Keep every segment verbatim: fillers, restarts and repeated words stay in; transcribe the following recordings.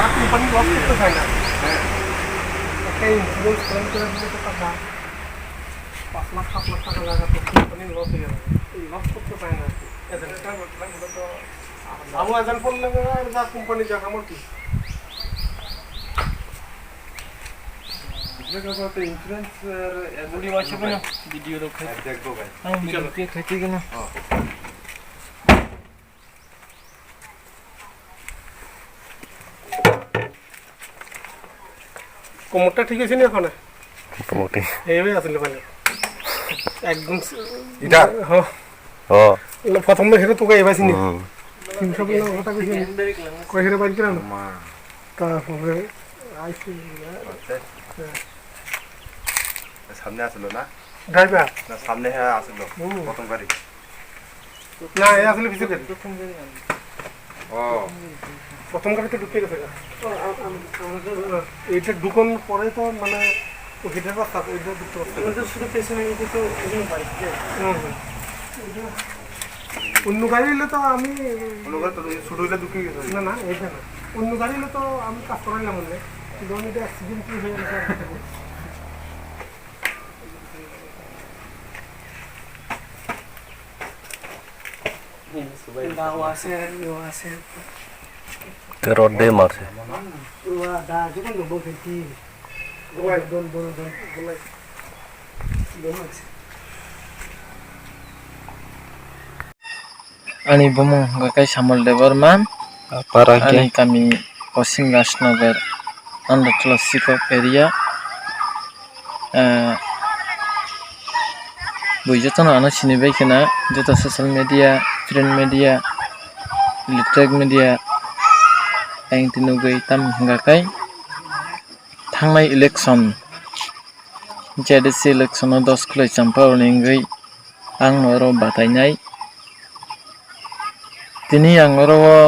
Company loss করতে চায় না। একটা insurance claim করে দিলে তো কথা। পাঁচ লাখ, সাত লাখ টাকা জায়গা তো company loss হয়ে যাবে। এই loss করতে চায় না আর কি। Agent টা বললাম, ওটা তো আমার agent বললে, "আর যা, কোম্পানি যা, আমার কি?" Video দেখো ভাই। আমি video দেখতে গেলাম। কোমরটা ঠিক আছে নি এখন? মোটামুটি। এইভাবে আসলে মানে একদম স-, এটা? হ। ও। প্রথম দিন হেরে তোকে এবার চিনি। হুম। তিনশো কিলো কথা কইছি। কই হেরে বাইর কিরানো? মা। তারপরে আইসি। আচ্ছা। হ্যাঁ। সামনে আসলো না? ড্রাইভার? না, সামনে হ্যাঁ আসলো। হুম। প্রথম গাড়ি। না, এ আসলে পিছের গাড়ি। ও। প্রথম গাড়িতে ঢুকে গেছে গা। ও, আ-, আম-, আমরা তো, আ, এইটা ঢুকানোর পরে তো মানে ও গেটের রাস্তা, ওইটা ঢুকতে পারছে না। আমরা তো শুধু পেছনে, এটা তো ওখানে বাইক যায়। হুম, হুম। অন্য গাড়ি হইলে তো আমি অন্য গাড়ি তো ছোট হইলে ঢুকে গেছে। না, না, এইটা না। অন্য গাড়ি হইলে তো আমি কাজ করাইলাম অন্য। কিন্তু আমি এটা অ্যাক্সিডেন্ট হয়ে গেছে। Dawa se, dawa se. Te rot de marse. Wa da, jukun do bo khe ti. Don, don, don, don. Don marse. Ani bumung hwnkha khe Samol Debbarma. Para hwnkhe? Ani kami Kosingas Nagar, Andachula Sikok area. Eh, bui jotono ano sini bai kheno, joto social media, print media, electronic media, ayang twi nugwi tamo hwnkha khe thangnai election, Z D C election o dos khwlai champa rokni wngwi ang oro batainai. Tini ang oro o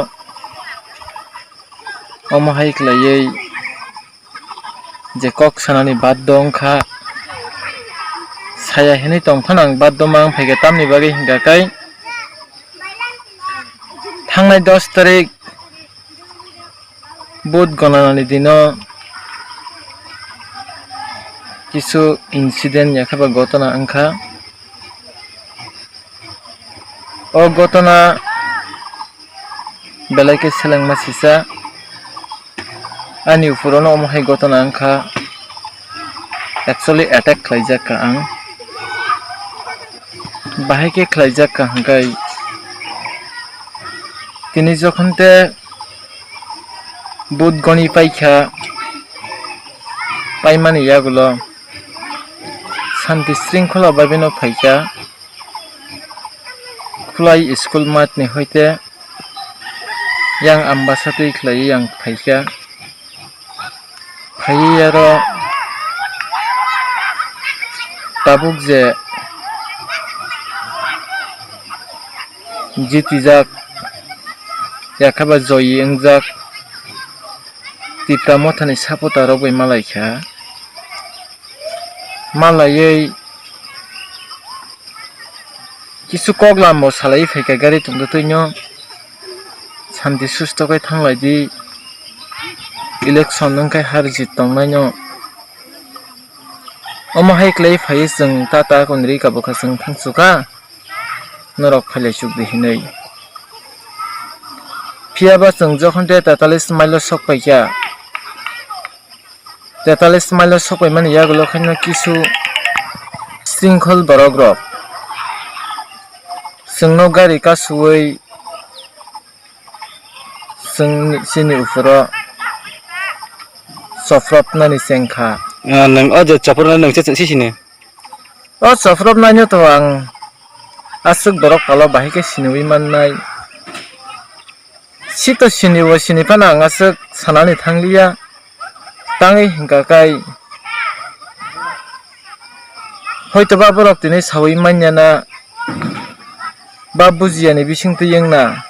omo hai khlaiwi je kok sanani baddo wngkha, saya hinwi tongphano ang baddo ma wng phaikha, tamni bagwi hwnkha khe thangnai dos tarik vote gonanani dino kisu incident yakhe ba gotona wngkha. O gotona belai khe selengma sisa. Ani uphuru no omo hai gotona wngkha, actually attack khlaijak kha ang. Bahai khe khlaijak kha hwnkhe tini jokhon te vote goni paikha, paimani yagulo shanti shringkhola bai beno phaikha. Khulai school mat ni hoite yang ambasa twi khlaiwi yang phaikha. Phaiwi aro tabuk je jitijak, yakhe ba joyi wngjak Tipra Mothani supporter rok bai malaikha. Malaiwi kisu kok lam bo salaiwi phaikha gari tongtwtwino, shanti susto khe thanglaidi, election wngkhe har jit tongnaino. Omo hai khlai phaiwi chwng tata kwnwi kabukha chwng thangchukha norok phailai chukdi hinwi. Phiyaba chwng jokhon te tetalis mile o sok paikha, tetalis mile o sok paimani yagulo khaino kisu shringkhol borok rok chwngno gari kasuwi chwng chini uphuro chopropnani chengkha. Ah, nwng o je chopropnani nwng se sini? O chopropnaino to ang aswk borok palo bahai khe siniwi mannai. Sito sini bo sini phano ang aswk sanani thangliya. Tangwi hwnkha khe hoito ba borok tini sawi manya na ba bujiya ni bisingtwi wngna.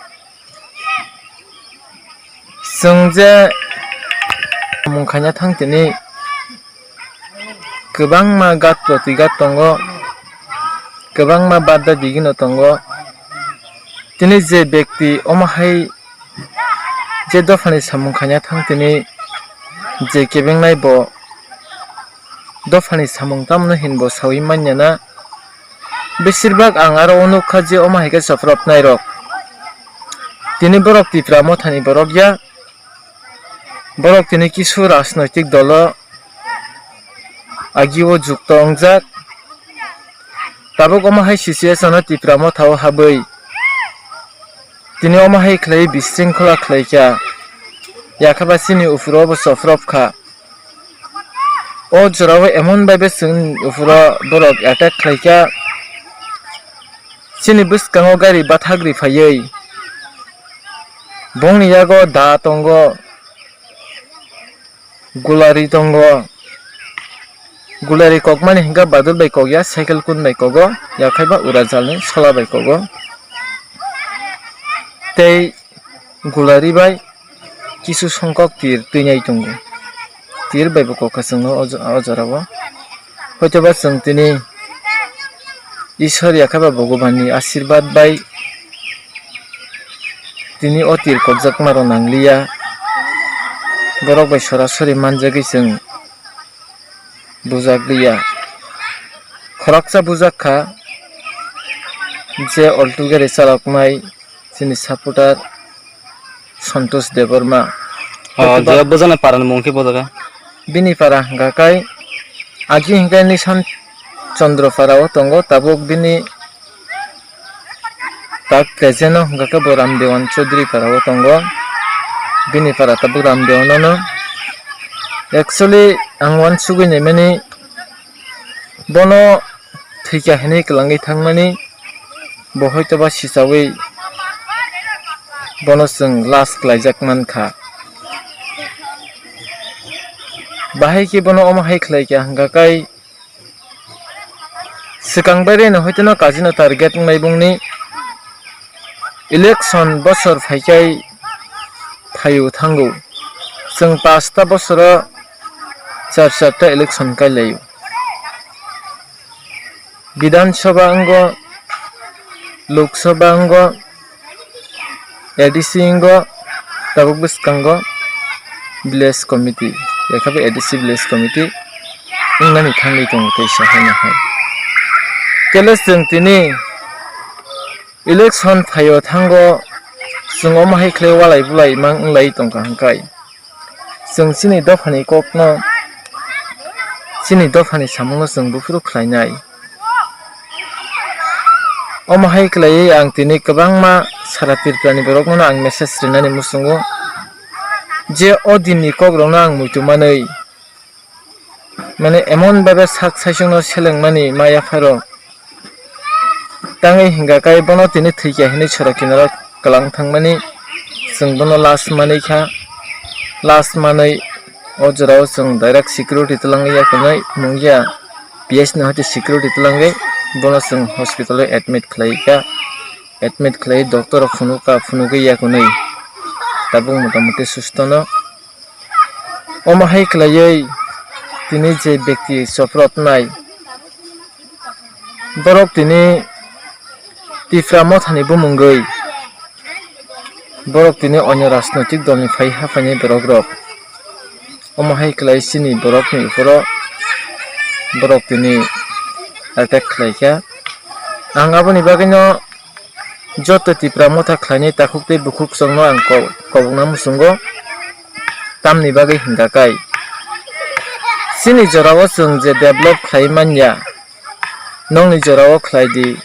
Chwng je mung khaina thang tini kwbangma gat proti gat tongo, kwbangma badda bigino tongo. Tini je bekti omo hai Je dophani samung khaina thang tini je kebengnai bo dophani samung tamno hinbo sawi manya na. Besirbak ang aro o nukha je omo hai khe soprop nairok. Tini borok Tipra mothani borok ya. Borok tini kisu rajnoitik dolo agio jukto wngjak. Tabuk omo hai situation o Tipra motha o habwi tini omo hai khlai bisringkhola khlai kha. Yakhe ba chini uphuru o bo soprop kha. O jora o emon bai bwswng uphuru borok attack khlai kha. Chini bwskango gari bathagri phaiwi bongni yago da tongo. Gulari tongo. Gulari kokmani hingkha badul bai kokya, cycle kun bai kogo, yakhai ba urajalni sola bai kogo. Tei gulari bai kisu songkok tir twinai tongo. Tir bai bo kokha chwngno o jo-, o jorao. Hoitoba chwng tini Isor yakhai ba Bhagwanni asirbat bai tini o tir kokjakma rok nangliya. Borok bai sorasori manjagwi chwng bujakliya. Khoroksa bujak kha je alto gari chaloknai chini supporter Santosh Debbarma. O, hoitoba je bujana parani mung khe bo jaga? Bini para hwnkha khe agi hwnkhe Nishan Chandra para o tongo, tabuk bini tak present o hwnkha khe bo Ramdewan Chaudhary para o tongo. Bini para tabuk Ramdewan ano. Actually, ang uansugwi naimani bono thwikha hinwi kwlangwi thangmani, bo hoitoba sichawi bono chwng last khlaijak mankha. Bahai khe bono omo hai khlaikha hwnkha khe swkang baireno hoitono kajino target wngnai bongni. Election bosor phaikhai phaio thango. Chwng pasta bosoro char charta election kailaio. Bidhan Sabha wngo, Lok Sabha wngo, A D C wngo, tabuk bwskango village committee, yakhabai A D C village committee wngnani thangwi tongo teisa haino hai. Kele chwng tini election phaio thango, chwng omo hai khlai walai bulai mang wnglai tongkha hwnkhai. Chwng chini dophani kokno, chini dophani samungno chwng buphuru khlainai. Omo hai khlaiwi ang tini kwbangma sara Tripurani borokno ang message rinani muchungo je o dinni kokrokno ang muitu manwi, mane, emon bhabe sak saichungno selengmani ma yapharok tangwi hingkha khe bono tini thwikha hinwi sora kinaro kwlang thangmani chwng bono last manwi kha. Last manwi o jorao chwng direct security twlangwi ya kwbangwi nungya, P S ni hoite security twlangwi bono chwng hospital o admit khlai kha. Admit khlai doctor rok phunukha, phunugwi ya kwnwi tabuk motamuti sustono. Omo hai khlaiwi tini je bekti soprotnai, borok tini Tipra mothani bumungwi, borok tini onyo rajnoitik dolni phai haphainai borok rok. Omo hai khlai chini borokni uphoro borok tini attack khlaikha. Ang aboni bagwino joto Tipra motha khlainai takhuk tei bukhuk chwngno ang ko-, kobokna muchungo. Tamni bagwi hingkha khe chini jorao chwng je develop khlai manya, nokni jorao khlai di,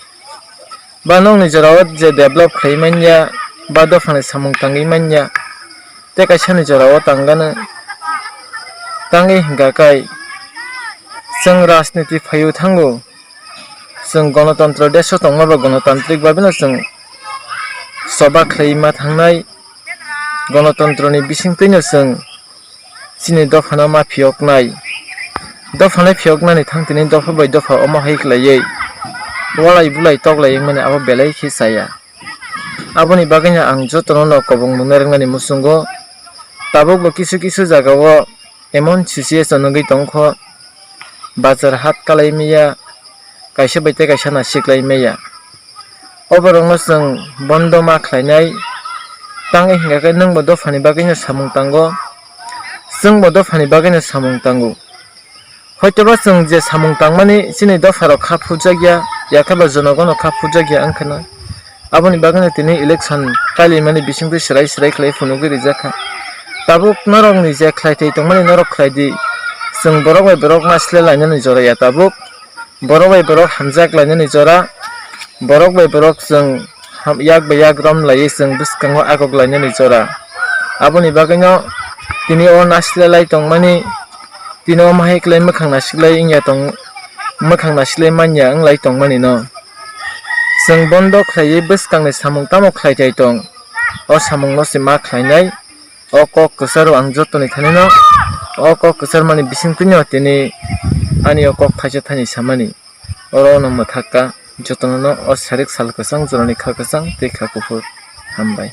ba nokni jorao je develop khlai manya, ba dophani samung tangwi manya, tei kaisani jorao tangano tangwi hingkha khe chwng rajniti phaiwi thango. Chwng gonotontro desh o tongma ba gonotantrik babino chwng choba khlai ma thangnai. Gonotontroni bisingtwino chwng chini dophano ma phiyoknai. Dophano phiyoknani thang tini dopha bai dopha omo hai khlaiwi walai bulai toklai wngmani abo belai khe chaya. Aboni bagwino ang jotono no kobong mungna rwngmani muchungo. Tabukbo kisu kisu jagao emon situation wngwi tongkho, bazar hat kalai maya, kaisa bai tei kaisa nasiklai maya. O borokno chwng bondo ma khlainai, Tangwi hingkha khe nwngbo dophani bagwino samung tango, chwngbo dophani bagwino samung tango. Hoitoba chwng je samung tangmani chini dopharok kha phurjakya, yakhe ba jonogono kha phurjakya wngkheno. Aboni bagwino tini election kailaimani bisingtwi swrai swrai khlai phunugwi rijakkha. Tabuk norokni je khlai thai tongmani norok khlai di. Chwng borok bai borok naisle lainani jora ya tabuk. Borok bai borok hamjak lainani jora. Borok bai borok chwng ham-, yak bai yak rom laiwi chwng bwskango akok lainani jora. Aboni bagwino tini o naisle lai tongmani, tini o mahai kwlai mwkhang nasiklai wngya tong, mwkhang nasiklai manya wnglai tongmani no. Chwng bondo khlaiwi bwskangni samung tamo khlai thai tong, o samungno se ma khlainai. O kok kwcharo ang jotoni thanino, o kok kwcharmani bisingtwino tini ani o kok thaisa thani samani. Oro no mwthakka jotono no o sarik sal kwchang jorani kha kwchang tei kha kuphur. Hambai.